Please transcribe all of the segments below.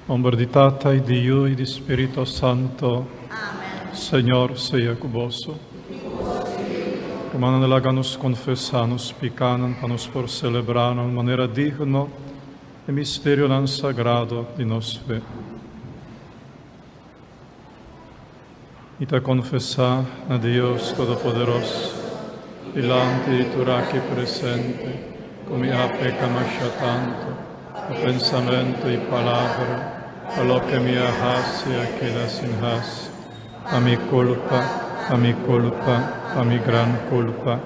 Nomber di Tata y di Yu y di Spirito Santo. Amen. Señor sea cu boso. Rumannan, laga nos confesa nos picanan pa nos por celebra na un manera digno e misterionan sagrado di nos fe. Mi ta confesa na Dios Todopoderoso, dilanti di tur aki presente, cu mi a peca masha tanto, pa pensamento y palabra, pa loke mi a haci a keda sin haci, pa mi culpa, pa mi culpa, pa mi gran culpa.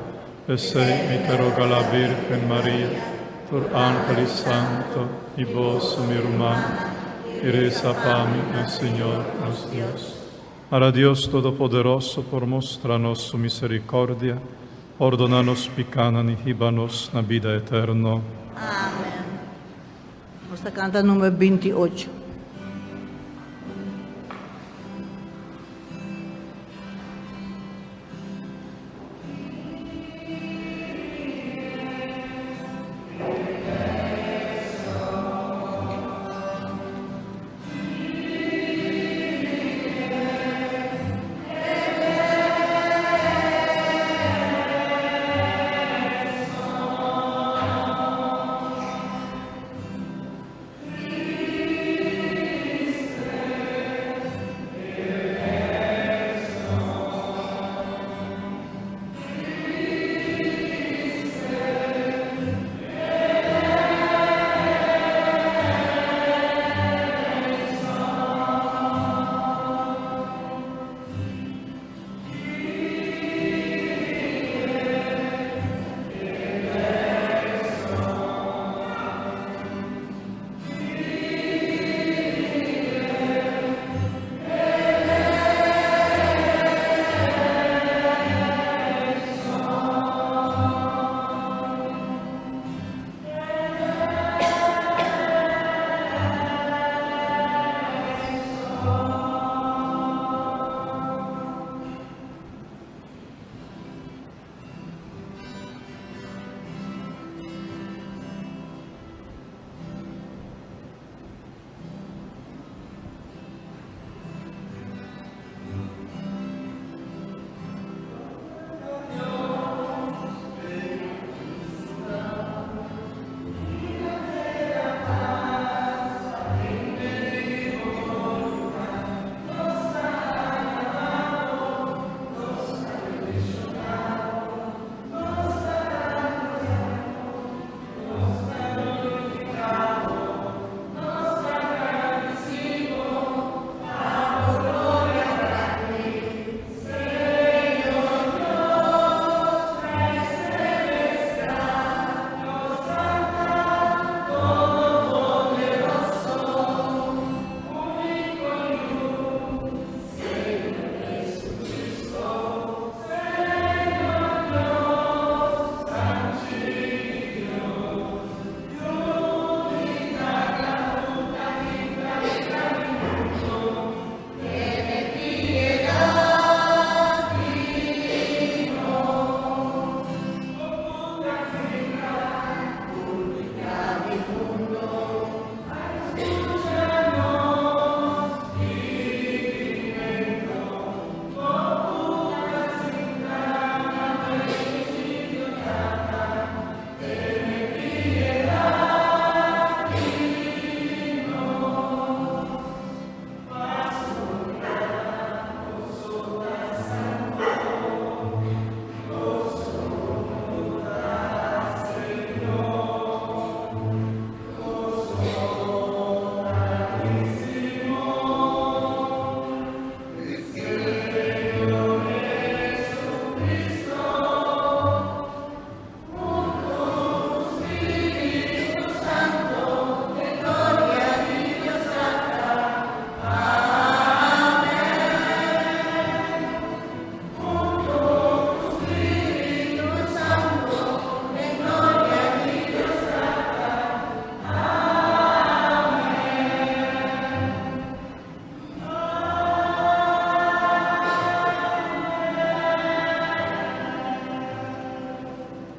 P'esey mi ta roga la Virgen Maria, tur angel y santo, y boso, mi ruman, y reza pa mi na Señor nos Dios. Para Dios Todopoderoso por mustra nos su misericordia, pordona nos picanan y hiba nos na bida eterno. Amen. Nos ta canta number 28.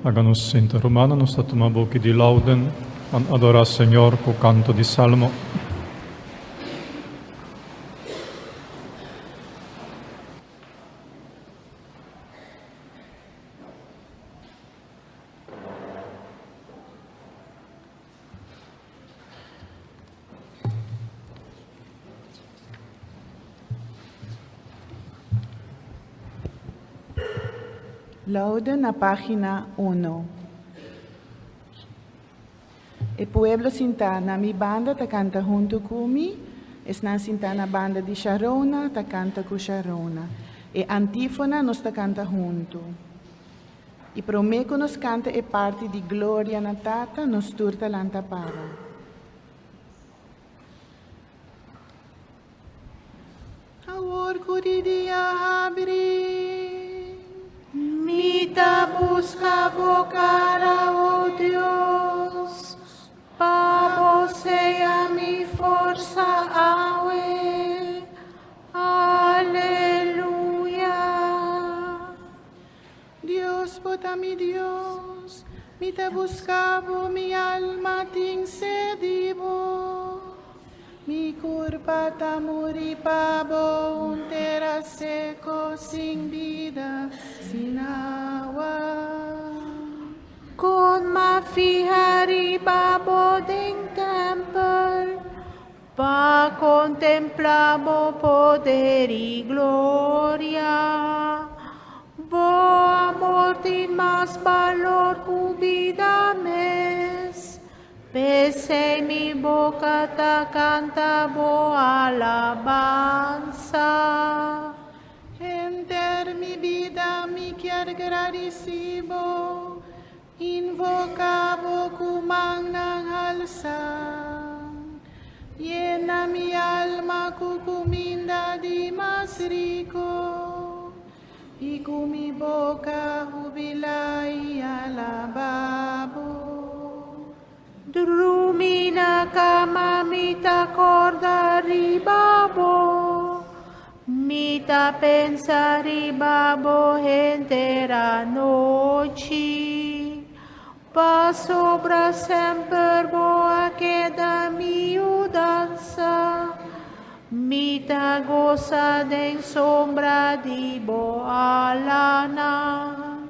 Laga nos sinta rumannan, nos ta tuma buki di Lauden, ban adora Señor ku kanto di Salmo. Laude na página 1. E pueblo sintá na mi banda ta kanta huntu ku mi, esnan sintá na banda di Sharona ta kanta ku Sharona. E antífona nos ta kanta huntu. I promé ku nos kanta e parti di Gloria na Tata, nos tur ta lanta para. Awor ku di dia habri. Mi ta buska bo kara, o Dios, pa bo sea mi forsa awe. Aleluya. Dios, bo ta mi Dios, mi ta buska bo, mi alma tin sed di bo. Mi kurpa ta muri pa bo, un tera seku sin bida, sin awa. Kon m'a fiha riba bo den tèmpel, pa kontemplá bo poder i gloria. Bo amor tin mas balor ku bida mes. P'esei mi boka ta kanta bo alabansa. Henter mi bida mi kier gradisí bo, invoká bo ku mannan halsá. Yena mi alma ku kuminda di mas riku, i ku mi boka hubilá i alabá bo. Drumí na kama mi ta kòrda riba bo. Mi ta pensa riba bo henter anochi. Pasobra semper bo a keda mi yudansa. Mi ta gosa den sombra di bo alanan.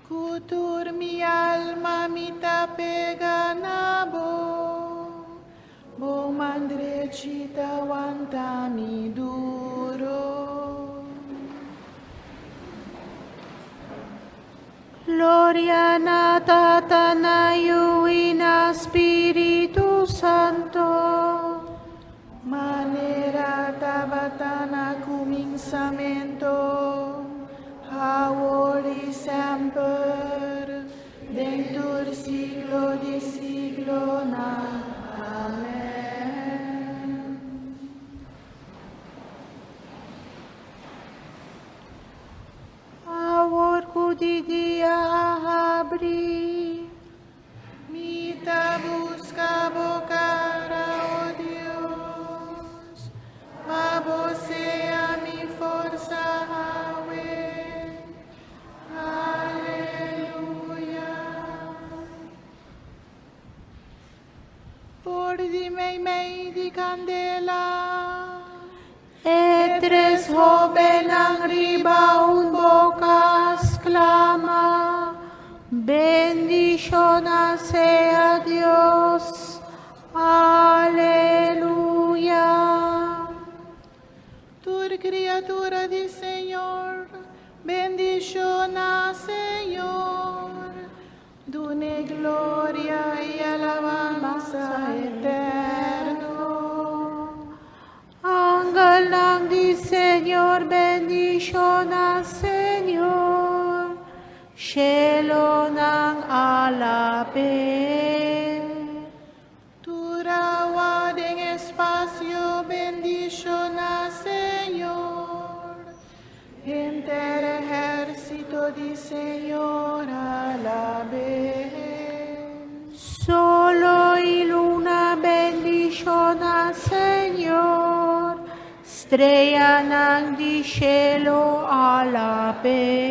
Ku tur mi alma mi ta pega na bo. Bo man drechi ta wanta mi duru. Gloria na Tata, na Yu i na Spiritu Santu. Manera tabata na kuminsamentu, awor i semper, den tur siglo di siglonan. Amèn. Awor ku di dia a habri. Mi ta buska bo kara, o Dios, pa bo sea mi forsa awe. Aleluya. For di meimei di kandela. E tres hóbennan riba un boka a sklama, Bendishoná sea Dios. Aleluya. Tur kriatura di Señor, bendishoná Señor. Dun'é gloria i alabansa eterno. Angelnan di Señor, bendishoná Señor. Shelonan alab'é. Tur awa den espasio, bendishoná Señor. Henter ehérsito di Señor, alab'é. Solo i luna, bendishoná Señor. Streanan di shelu, alab'é.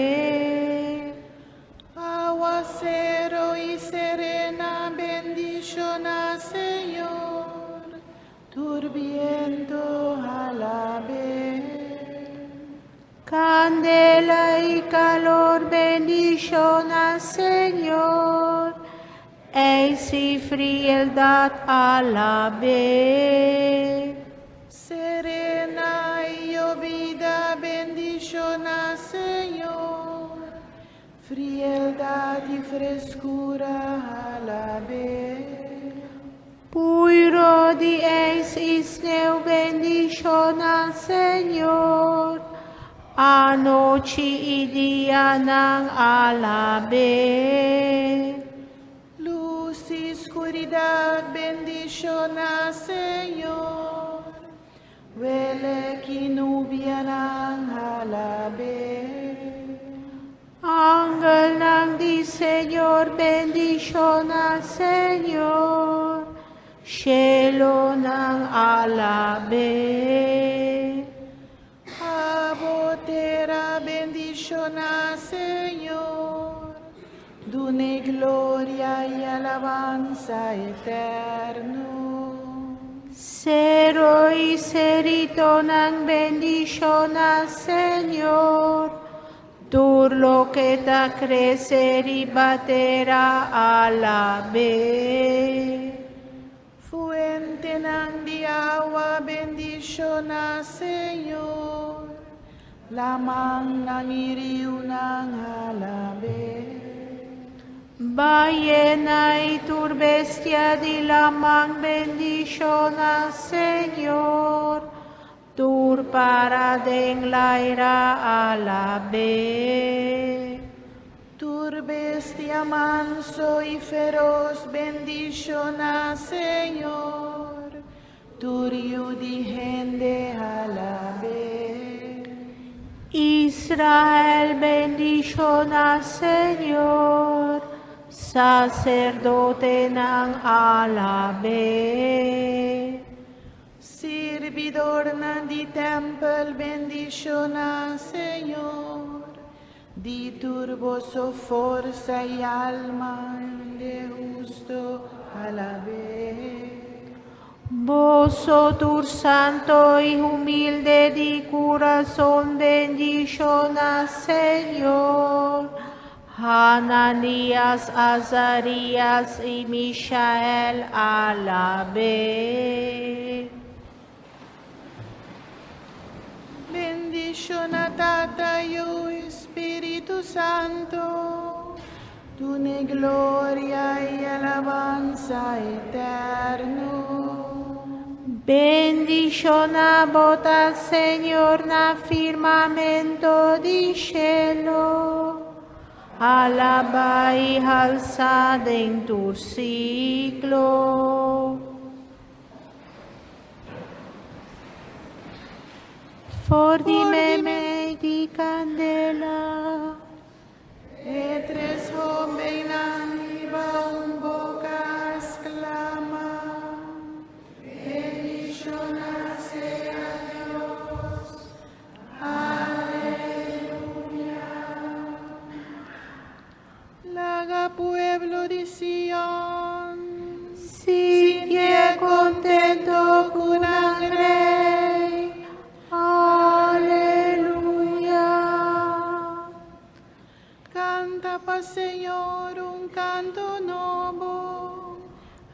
Áwaseru i serena, bendishoná Señor. Tur bientu, alab'é. Kandela i kalor, bendishoná Señor. Eis i frieldat, alab'é. Serena i yobida, bendishoná Señor. Fieldad y frescura a la vez. Puiro di ijs y sneeuw bendishoná Señor. Anochi i dia nan alab'é. Luz y oscuridad bendishoná Señor. Welek i nubianan alab'é. Angelnan di Señor bendishoná Señor. Shelonan alab'é. Abo tera bendishoná Señor. Dun'é gloria i alabansa eterno. Sero i seritonan bendishoná Señor. Tur loke ta krese riba tera alab'é. Fuentenan di awa bendishoná Señor. Lamannan i riunan alab'é. Bayena i tur bestia di laman bendishoná Señor. Tur para den laira alab'é. Tur bestia manso i feros bendishoná Señor. Tur yu di hende alab'é. Israel bendishoná Señor. Saserdotenan alab'é. Sirbidornan di tèmpel bendishoná Señor. Di tur boso forsa i alma di hustu alab'é. Boso tur santu i humilde di kurason bendishoná Señor. Hananías, Azarías i Mishael alab'é. Bendishoná Tata i Spiritu Santu. Dun'é gloria i alabansa eterno. Bendishoná bo ta Señor na firmamento di shelu. Alabá i halsá den tur siglo. For di meimei di kandela. E tres hóbennan riba un boka a sklama. Bendishoná sea Dios. Aleluya. Laga pueblo di Sion. Sinti kontentu ku nan Rei. Aleluya. Kanta pa Señor un kanto nobo.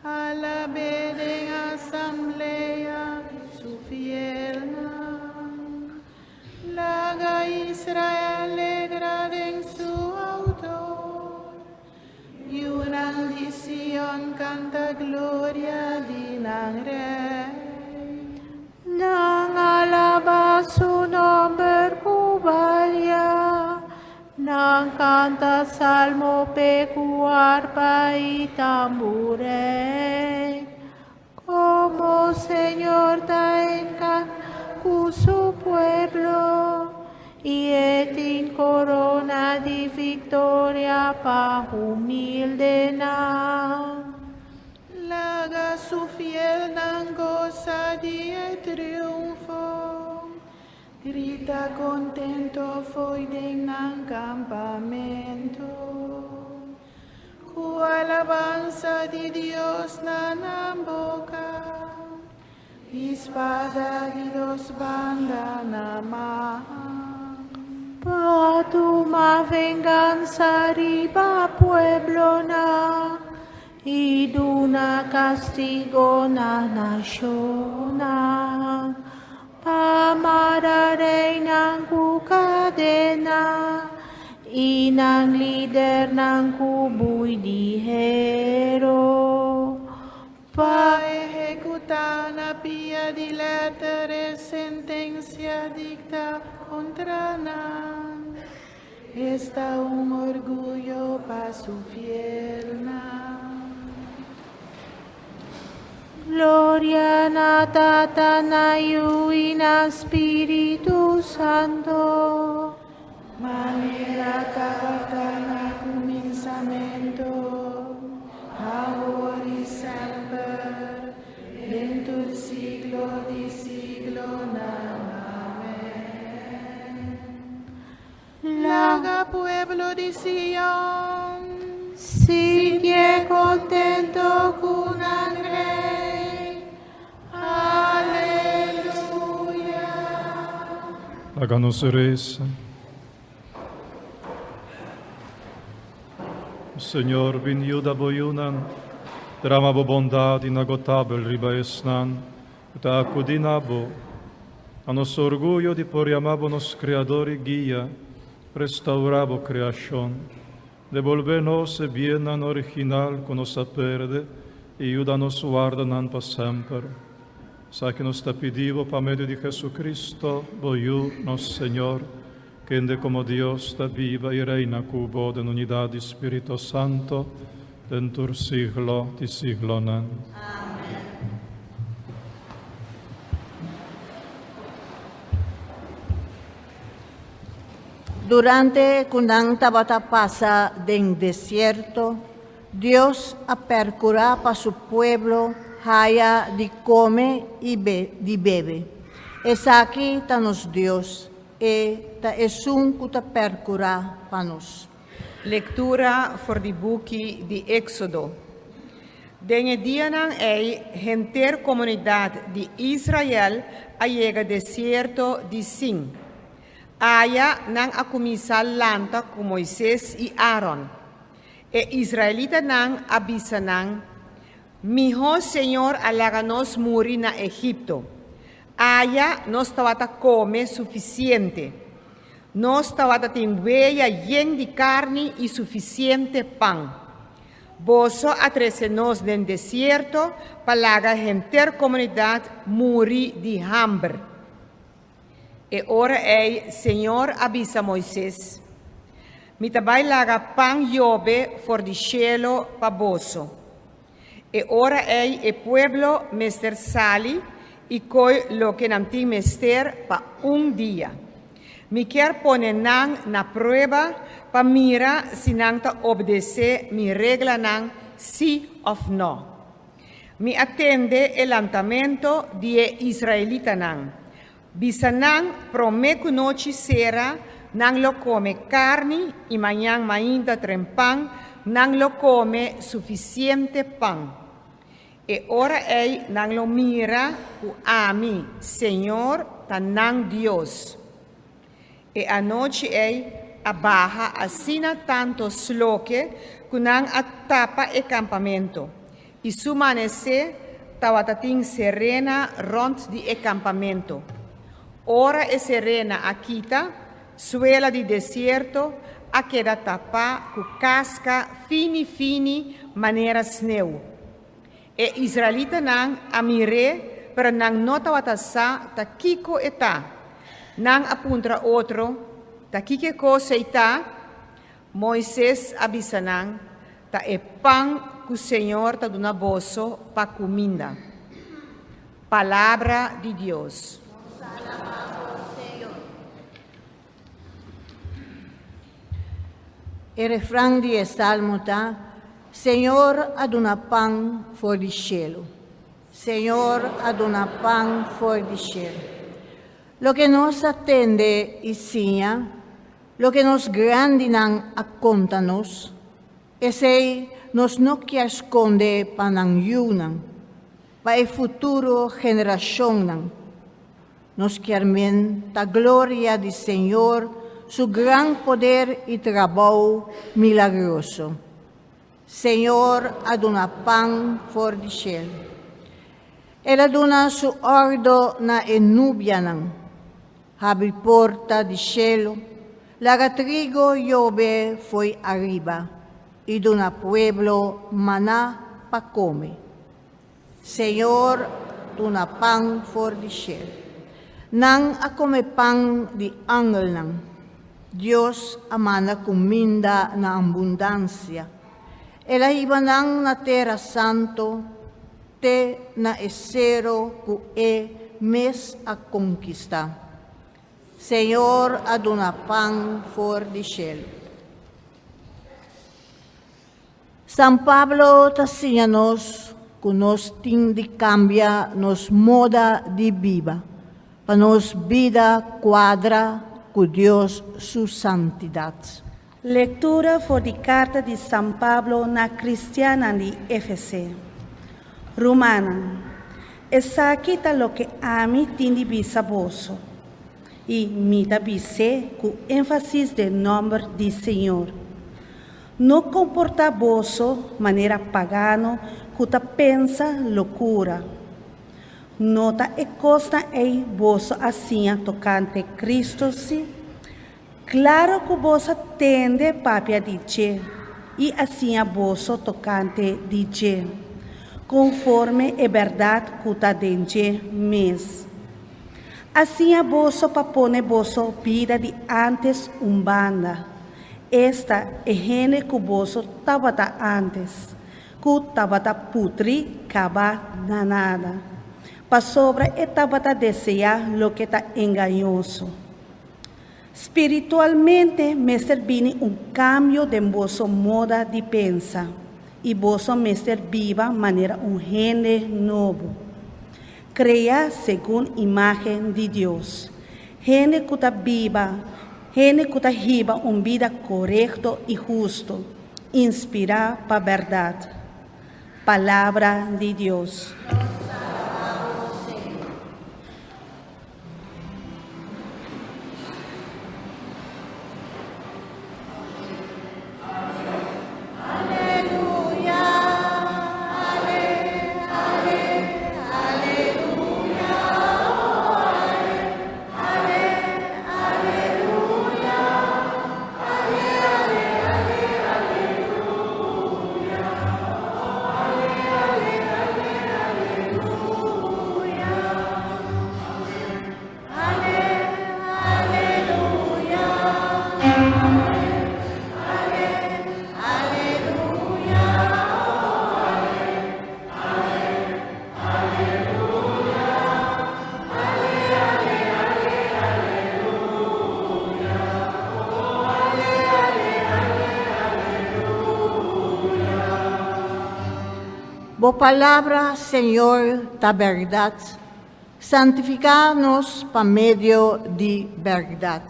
Alab'é den asamblea su fielnan. Laga Israel alegrá den su outor. Yunan di Sion kanta gloria di nan Rei. Nan alabá su nòmber ku balia. Nan kanta salmo p'e ku arpa i tamburein. Komo Señor ta ku su pueblo i e tin korona di viktoria pa humildenan. Laga su fielnan gosa di e triunfo. Grita kontentu fo'i den nan kampamentu. Ku alabansa di Dios na nan boka. I spada di dos banda na man. Pa tuma vengansa riba pueblonan i duna kastigu na nashonnan. Pa mara reinan ku kadena. I nan lidernan ku bui di hero. Pa ehekutá na pia di lèter e sentensia diktá kontra nan. Esta un orguyo pa su fielnan. Gloria na Tata, na Yu i na Spiritu Santo. Manera tabata na kuminsamentu, awor i semper, den tur siglo di siglonan. Amèn. Laga pueblo di Sion. Sintié kontentu ku nan Rei. Aleluya. Laga nos resa. Señor, bin yuda bo yunan, drama bo bondat inagotabel riba esnan ku ta akudí na bo. Ta nos orguyo di por yama bo nos Kreador i Guia, restaurá bo kreashon, debolbé nos e biennan original ku nos a perde i yuda nos warda nan pa semper. Esaki nos ta pidi bo pa medio di Jesucristo, bo Yu, nos Señor, kende komo Dios ta biba i reina ku bo den unidat di Spirito Santo, den tur siglo di siglonan. Durante ku nan tabata pasa den desierto, Dios a perkurá pa su pueblo haya di kome i di bebe. Esaki ta nos Dios, e ta esun ku ta perkurá pa nos. Lektura for di buki di Éksodo. Den e dianan ei henter komunidat di Israel a yega desierto di Sin. Aya nan a kuminsá lanta ku Moises i Aaron. E israelitanan a bisa nan, Mihó señor a laga nos muri na Egipto. Aya nos tabata kome sufisiente. Nos tabata tin weya yen di karni i sufisiente pan. Boso a trese nos den desierto pa laga henter komunidat muri di hamber. E ora ei señor a bisa Moises, Mi ta bai laga pan yobe for di shelu pa boso. E ora ei e pueblo mester sali i koi loke nan tin mester pa un dia. Mi kier pone nan na prueba pa mira si nan ta obedesé mi reglanan sí òf nò. Mi a tende e lantamento di e israelitanan. Bisa nan, Promé ku nochi sera nan lo kome karni i mañan mainta trempan nan lo kome sufisiente pan. E ora ei nan lo mira ku ami, señor, ta nan Dios. E anochi ei a baha asina tanto sloke ku nan a tapa e kampamentu, i su manesé tabata tin serena rònt di e kampamentu. Ora e serena a kita, suela di desierto a keda tapá ku kaska fini fini manera sneu. E israelitanan a mir'é, pero nan no tabata sa ta kiko e ta. Nan a puntra otro, Ta kiko e kos ei ta? Moises a bisa nan, Ta e pan ku señor ta duna boso pa kuminda. Palabra di Dios. Nos alabá bo, Señor. E refran di e salmo ta, Señor a duna pan for di shelu. Señor a duna pan for di shelu. Loke nos a tende i siña, loke nos grandinan a konta nos, esei nos no kier skonde pa nan yunan, pa e futuro generashonnan. Nos kier men ta gloria di Señor su gran poder i trabou milagroso. Señor a duna pan for di shel. El a duna su ordo na e nubianan, habri porta di shelu, Laga trigo yobe fo'i ariba, i duna pueblo maná pa kome. Señor duna pan for di shelu. Nan a kome pan di angelnan. Dios a manda kuminda na abundansia. El a hiba nan na tera santu, te na e seru ku E mes a konkistá. Señor a duna pan for di shelu. San Pablo ta siña nos ku nos tin di kambia nos moda di biba, pa nos bida kuadra ku Dios su santidat. Lektura for di karta di San Pablo na kristiannan di Efese. Rumannan, esaki ta loke ami tin di bisa boso, i mi ta bis'é ku énfasis den nòmber di Señor, No komportá boso manera pagano ku ta pensa lokura. No ta e kosnan ei boso a siña tokante Kristu sí? Klaro ku boso a tende papia di dje i a siña boso tokante di dje, konforme e bèrdat ku ta den dje mes. A siña boso pa pone boso bida di ántes un banda, esta e hende ku boso tabata ántes, ku tabata putri kaba na nada, pasobra e tabata deseá loke ta engañoso. Spiritualmente mester bini un kambio den boso moda di pensa i boso mester biba manera un hende nobo, kreá segun imágen di Dios, hende ku ta biba, hende ku ta hiba un bida korekto i hustu, inspirá pa bèrdat. Palabra di Dios. Bo palabra, Señor, ta bèrdat. Santifiká nos pa medio di bèrdat.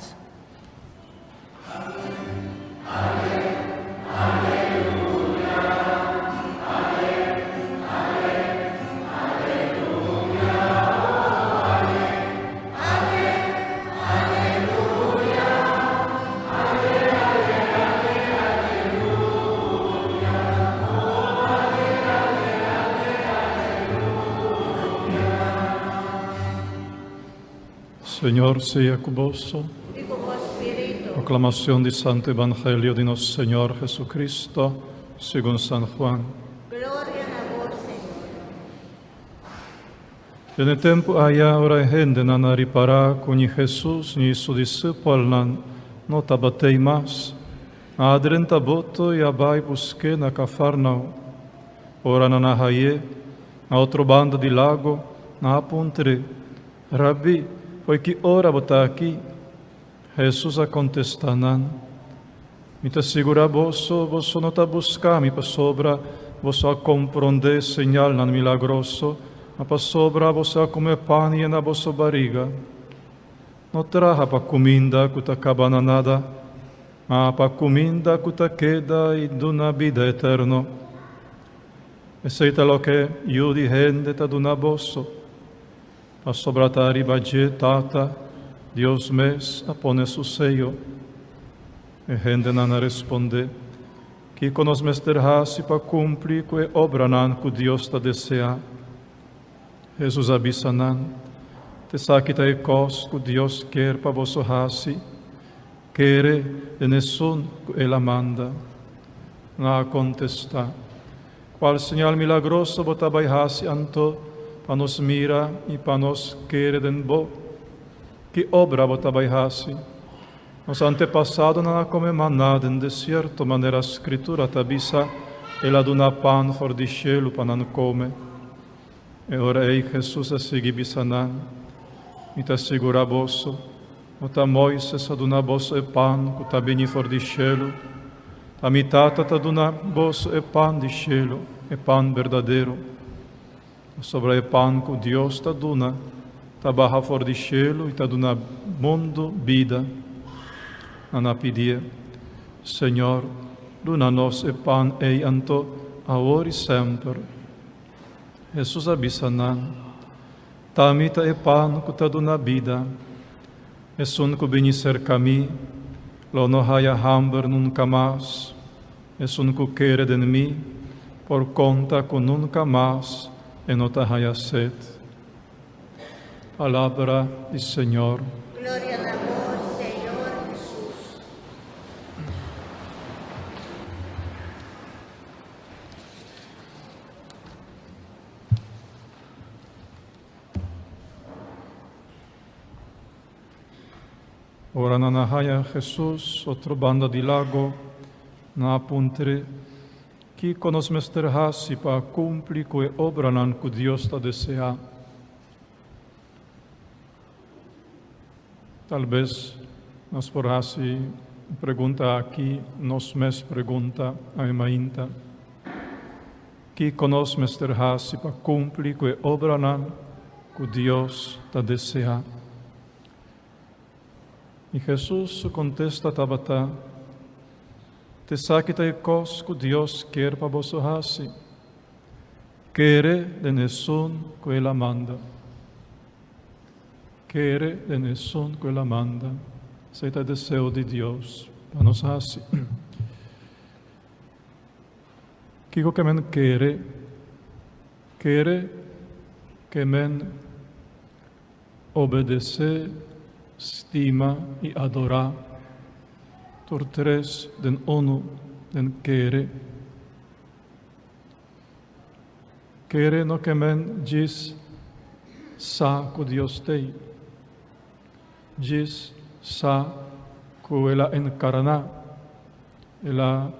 Señor sea ku boso. I ku bo spiritu. Proclamación di Santo Evangelio di nos Señor Jesucristo, segun San Juan. Gloria na bo, Señor. Den e tempu aya ora e hendenan a ripará ku ni Hesus ni su disipelnan no tabat'ei mas, nan a drenta boto i a bai busk'é na Kafarnao. Ora nan a hañ'é na otro banda di lago, nan a puntr'é, Rabí, fo'i ki ora bo ta aki? Hesus a kontestá nan, Mi ta sigurá boso, boso no ta buska mi pasobra boso a komprondé señalnan milagroso, ma pasobra boso a kome pan yena boso bariga. No traha pa kuminda ku ta kaba na nada, ma pa kuminda ku ta keda i duna bida eterno. Esei ta loke Yu di hende ta duna boso. Pasobra ta riba dje Tata, Dios mes, a pone su seyo. E hendenan a respondé, Kiko nos mester hasi pa kumpli ku e obranan ku Dios ta deseá? Hesus a bisa nan, T'esaki ta e kos ku Dios kier pa boso hasi. Kere den esun ku el a manda. Nan a kontestá, Kual señal milagroso bo ta bai hasi anto pa nos mira i pa nos kere den bo? Ki obra bo ta bai hasi? Nos antepasadonan a kome maná den desierto, manera Skritura ta bisa, El a duna pan for di shelu pa nan kome. E ora ei Hesus a sigui bisa nan, Mi ta sigurá boso, no ta Moises a duna boso e pan ku ta bini for di shelu, ta mi Tata ta duna boso e pan di shelu, e pan berdadero. Pasobra e pan ku Dios ta duna ta baha for di shelu i ta duna mundu bida. Nan a pidié, Señor, duna nos e pan ei anto awor i semper. Hesus a bisa nan, Ta mi ta e pan ku ta duna bida. Esun ku bini serka mi lo no haya hamber nunka mas. Esun ku kere den mi por konta ku nunka mas e no ta haya set. Palabra di Señor. Gloria na bo, Señor Hesus. Ora nan a haña Hesus otro banda di lago, nan a puntr'é, Kiko nos mester hasi pa kumpli ku e obranan ku Dios ta deseá? Tal bes nos por hasi e pregunta aki, nos mes pregunta awe mainta, Kiko nos mester hasi pa kumpli ku e obranan ku Dios ta deseá? I Hesus su kontesta tabata, T'esaki ta e kos ku Dios kier pa boso hasi, Kere den esun ku el a manda. Kere den esun ku el a manda. Esei ta e deseo di Dios pa nos hasi. Kiko ke men kere? Kere ke men obedesé, stima i adorá. Tur tres den unu, den kere. Kere no ke men djis sa ku Dios t'ei, djis sa ku el a enkarná, el a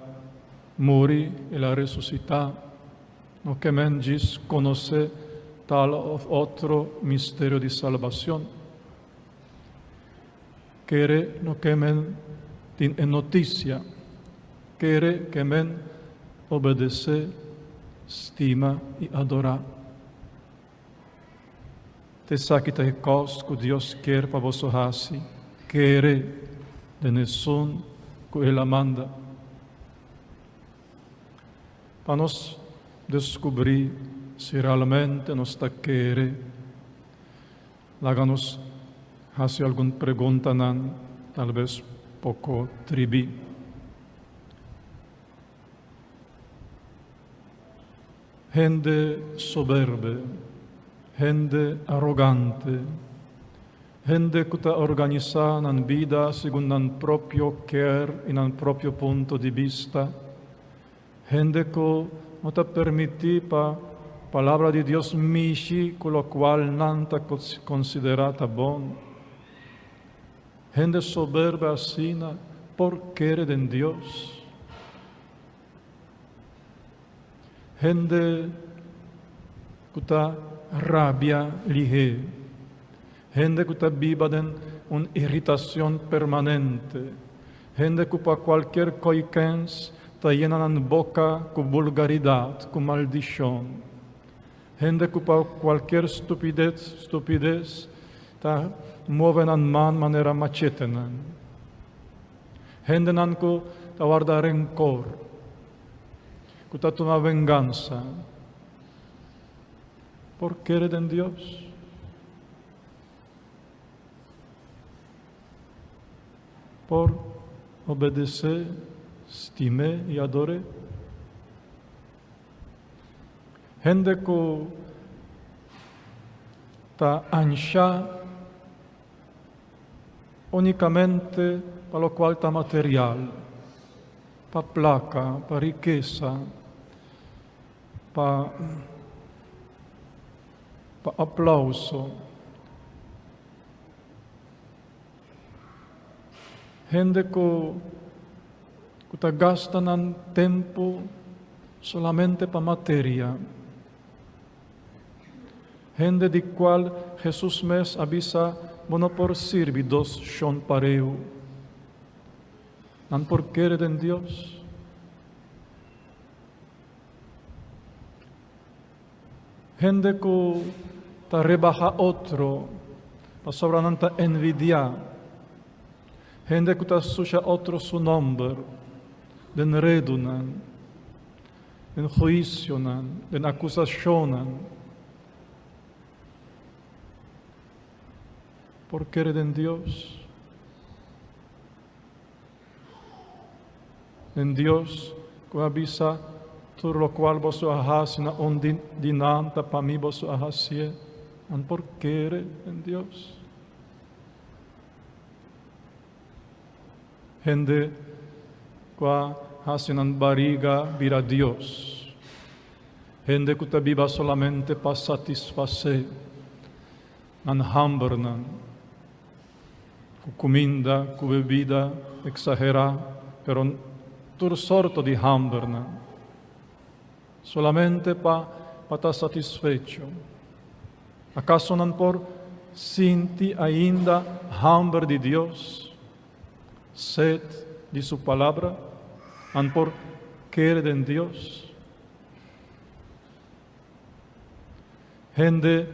muri, el a resusitá. No ke men djis konosé tal òf otro misterio di salbacion. Kere no ke men tin e notisia. Kere ke men obedesé, stima i adorá. T'esaki ta e kos ku Dios kier pa boso hasi, kere den esun ku el a manda. Pa nos deskubrí si realmente nos ta kere. Laga nos hasi algun preguntanan talbes poko tribi. Hende soberbe, hende arogante, hende ku ta organisá nan bida segun nan propio kier i nan propio punto di bista, Hende ku no ta permití pa Palabra di Dios mishi ku lokual nan ta konsiderá ta bon. Hende soberbe asina por kere den Dios? Hende ku ta rabia lihé, hende ku ta biba den un iritacion permanente, hende ku pa kualkier koikens ta yena nan boka ku bulgaridat, ku maldishon, hende ku pa kualkier stupides, stupides ta move nan man manera machetenan, hendenan ku ta warda renkor, ku ta tuma vengansa. Por kere den Dios? Por obedesé, stim'é i ador'é? Hende ku ta anshá. Unicamente pa locual ta material, pa placa, pa rikesa, pa pa aplauso. Hende ku ku ta gasta nan tempu solamente pa materia. Hende di kual Hesus mes a bisa, Bo no por sirbi dos shon pareu. Nan por kere den Dios? Hende ku ta rebaha otro pasobra nan ta envidiá. Hende ku ta susha otro su nòmber den redunan, den huisionan, den akusashonnan. Por kere den Dios? Den Dios ku a bisa, Tur lokual boso a hasi na un di di nan ta pa mi boso a hasié. Nan por kere den Dios? Hende ku a hasi nan bariga bira Dios. Hende ku ta biba solamente pa satisfasé nan hambernan ku kuminda, ku bebida eksagerá, pero tur sorto di hambernan, solamente pa pa ta satisfecho. Akaso nan por sinti ainda hamber di Dios, sed di su Palabra? Nan por kere den Dios? Hende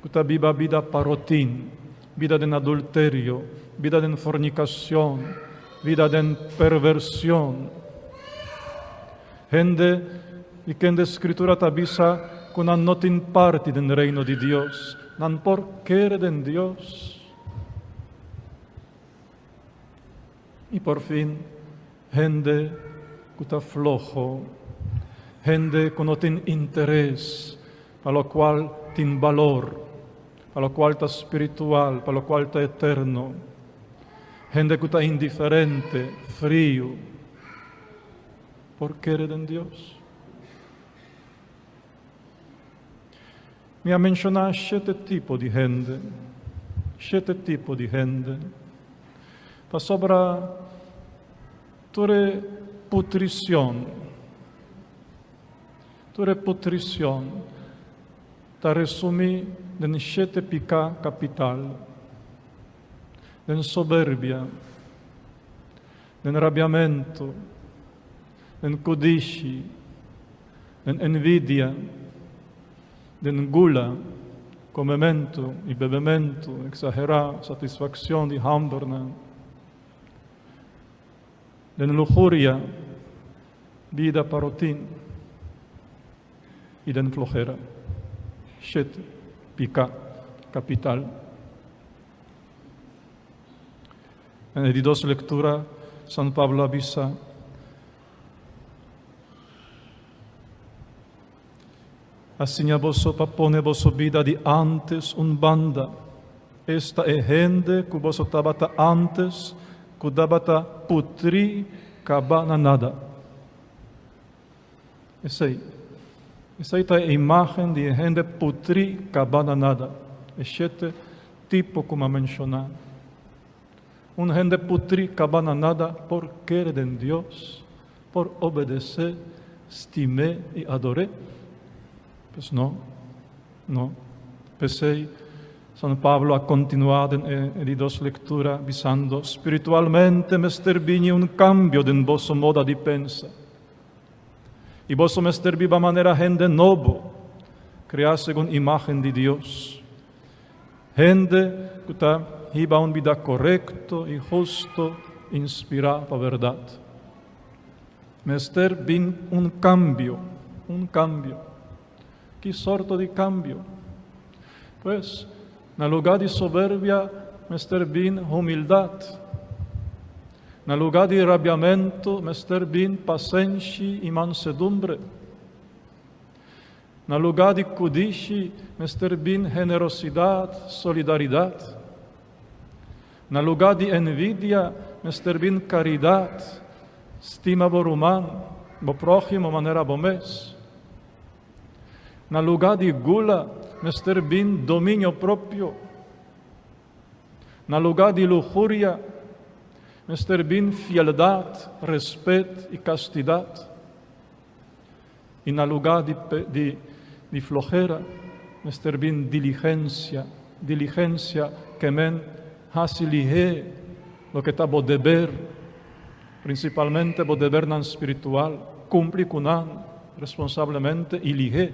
ku ta biba bida parotin, bida den adulterio, bida den fornicacion, bida den perversion. Hende di kende Scritura ta bisa ku nan no tin parti den Reino di Dios, nan por kere den Dios. I por fin, hende ku ta floho, hende ku no tin interes pa lokual tin balor, pa lokual ta spiritual, pa lokual ta eterno, hende ku ta indiferente, friu, por kere den Dios? Mi a menshoná shete tipo di hende, shete tipo di hende, pasobra tur e putricion, tur e putricion ta resumí den shete piká kapital, den soberbia, den rabiamentu, den kudishi, den envidia, den gula, komementu i bebementu eksagerá, satisfakshon di hambernan, den luhuria, bida parotin, i den flohera. Shete piká kapital. Den e di dos lektura, San Pablo a bisa, A siña boso pa pone boso bida di ántes un banda. Esta e hende ku boso tabata ántes, ku tabata putrí kaba na nada. Esei, esei ta e imágen di e hende putrí kaba na nada, e shete tipo ku mi a menshoná. Un hende putrí kaba na nada por kere den Dios, por obedesé, stim'é i ador'é? Pues no, no. P'esei, San Pablo a kontinuá den e di dos lektura bisando, Spiritualmente mester bini un kambio den boso moda di pensa, i boso mester biba manera hende nobo, kreá segun imágen di Dios. Hende ku ta hiba un bida korekto i husto inspirá pa bèrdat. Mester bin un kambio, un kambio. Ki sorto di kambio? Pues, na lugá di soberbia mester bin humildat. Na lugá di rabiamentu mester bin pasenshi i mansedumbre. Na lugá di kudishi mester bin generosidat, solidaridat. Na lugá di envidia mester bin karidat, stima bo ruman, bo próhimo manera bo mes. Na lugá di gula mester bin dominio propio. Na lugá di luhuria mester bin fieldat, respet i kastidat. I na lugá di di di flohera mester bin diligensia, diligensia ke men hasi lihé loke ta bo deber, prinsipalmente bo debernan spiritual, kumpli ku nan responsablemente i lihé,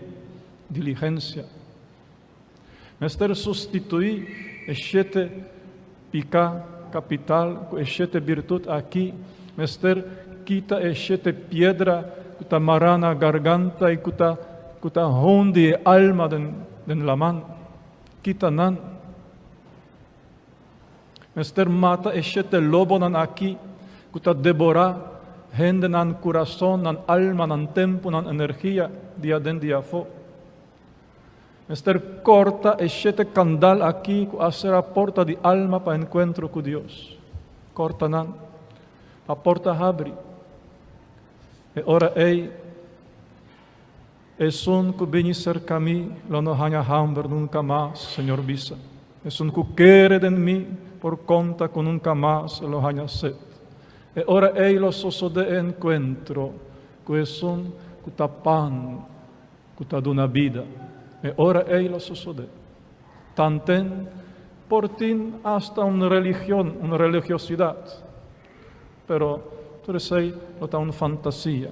diligensia. Mester sustituí e shete piká kapital ku e shete birtut aki. Mester kita e shete piedra ku ta mará na garganta i ku ta ku ta hundi e alma den den laman. Kita nan. Mester mata e shete lobonan aki ku ta deborá hende nan kurason, nan alma, nan tempu, nan energia di aden di afó. Mester korta e shete kandal aki ku a sera porta di alma pa enkuentro ku Dios. Korta nan, pa porta habri. E ora ei, esun ku bini serka mi lo no haña hamber nunka mas, Señor bisa. Esun ku kere den mi por konta ku nunka mas e lo haña set. E ora ei lo sosodé e enkuentro ku esun ku ta pan ku ta duna bida. E ora ei lo sosodé. Tanten por tin asta un religion, un religiosidat, pero tur esei lo ta un fantasia,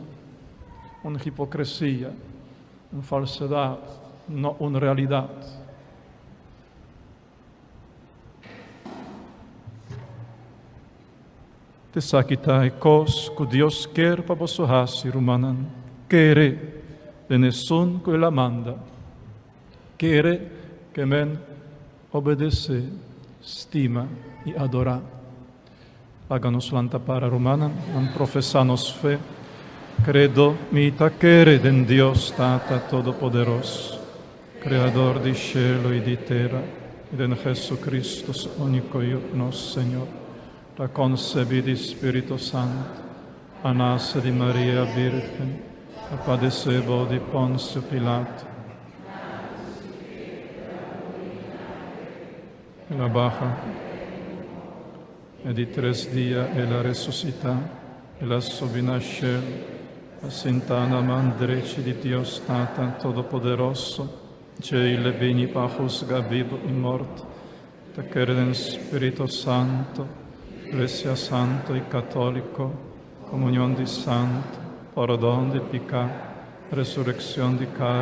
un hipokresia, un falsedat, no un realidat. Esaki ta e kos ku Dios kier pa boso hasi, rumannan, kere den esun ku el a manda. Kere ke men obedesé, stima i adorá. Laga nos lanta para, rumannan, nan profesá nos fe. Kredo, mi ta kere den Dios Tata Todopoderoso, Kreador di shelu i di tera, i den Jesucristo, su úniko Yu, nos Señor. Ta konsebí di Spiritu Santu, a nase di Maria Bírgen, a padesé bou di Ponsio Pilato. El a baha, e di tres dia el a resusitá, el a subi na shelu, a sintá na man drechi di Dios Tata Todopoderoso, djei el a bini pa husga bibu i morto. Ta kere den Spirito Santo, Iglesia Santo i Católico, comunion di santo, pordon di picá, resurreccion di carni.